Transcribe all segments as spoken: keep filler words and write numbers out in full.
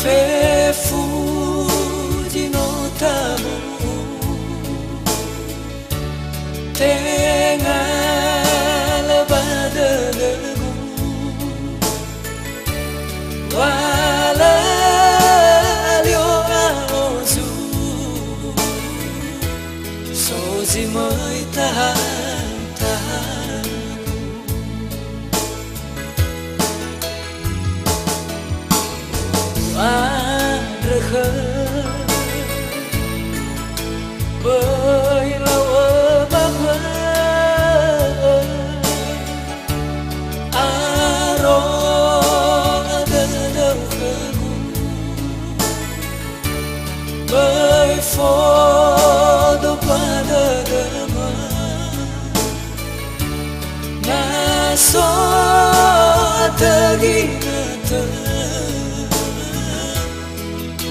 Fefu zi no tabu, tenga lö ba dödögu, wa lö alio a'ozu, so zi möi tahan-tahangu. U'andrö khöu, böi lau öbabö, aro dödöu khögu, böi fodo ba dödömö. Na so atö ginötö,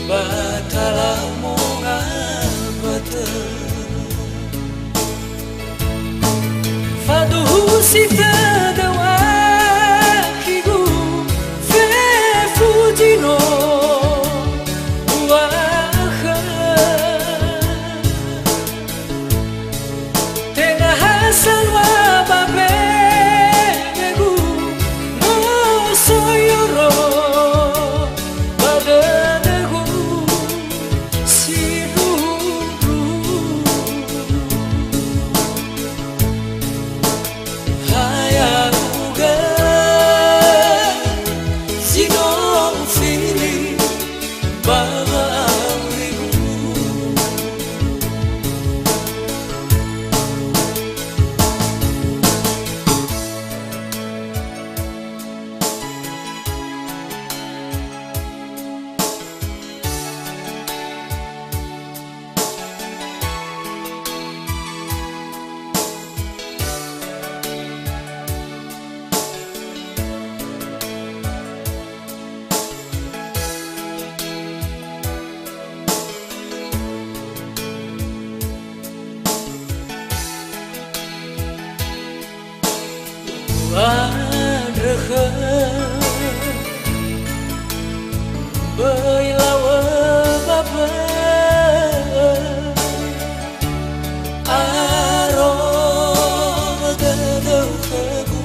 ba talau monga ba tö. Faduhusi tödöu akhigu, fefu zi no u'akhö. Tenga ha salua ba mbe'egu, no soi oro ba dödögu sindruhu. Ha ya'ugö zi no ufili ba wa'aurigu. U'andrö khöu, böi lau öbabö, aro dödöu khögu,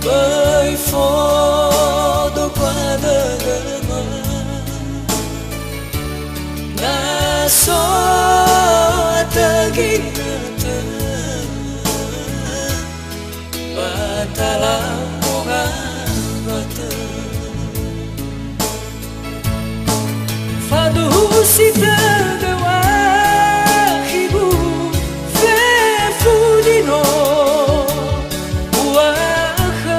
böi fodo ba dödömö. Na so atö ginötö, ba talau monga ba tö. Faduhusi tödöu akhigu, fefu zi no u'akhö.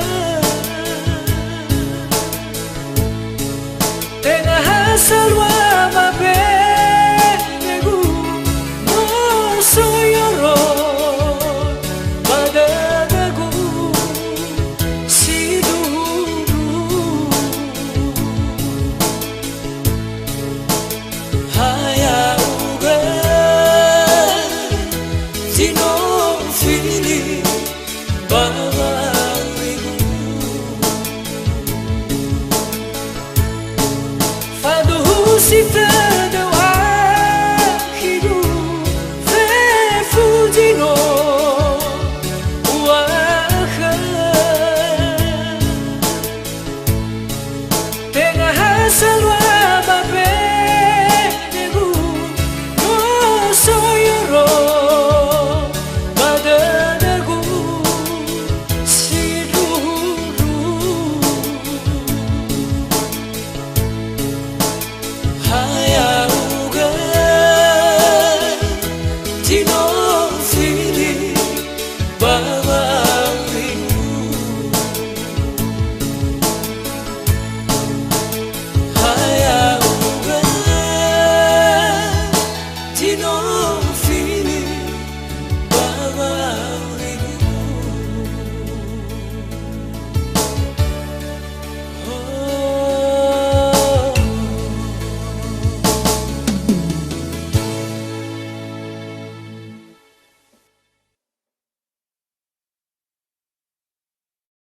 Tenga ha salua ba mbe'egu, no soi oro ba dödögu sindruhu. Ha ya'ugö zi no ufili ba wa'aurigu. Faduhusi tö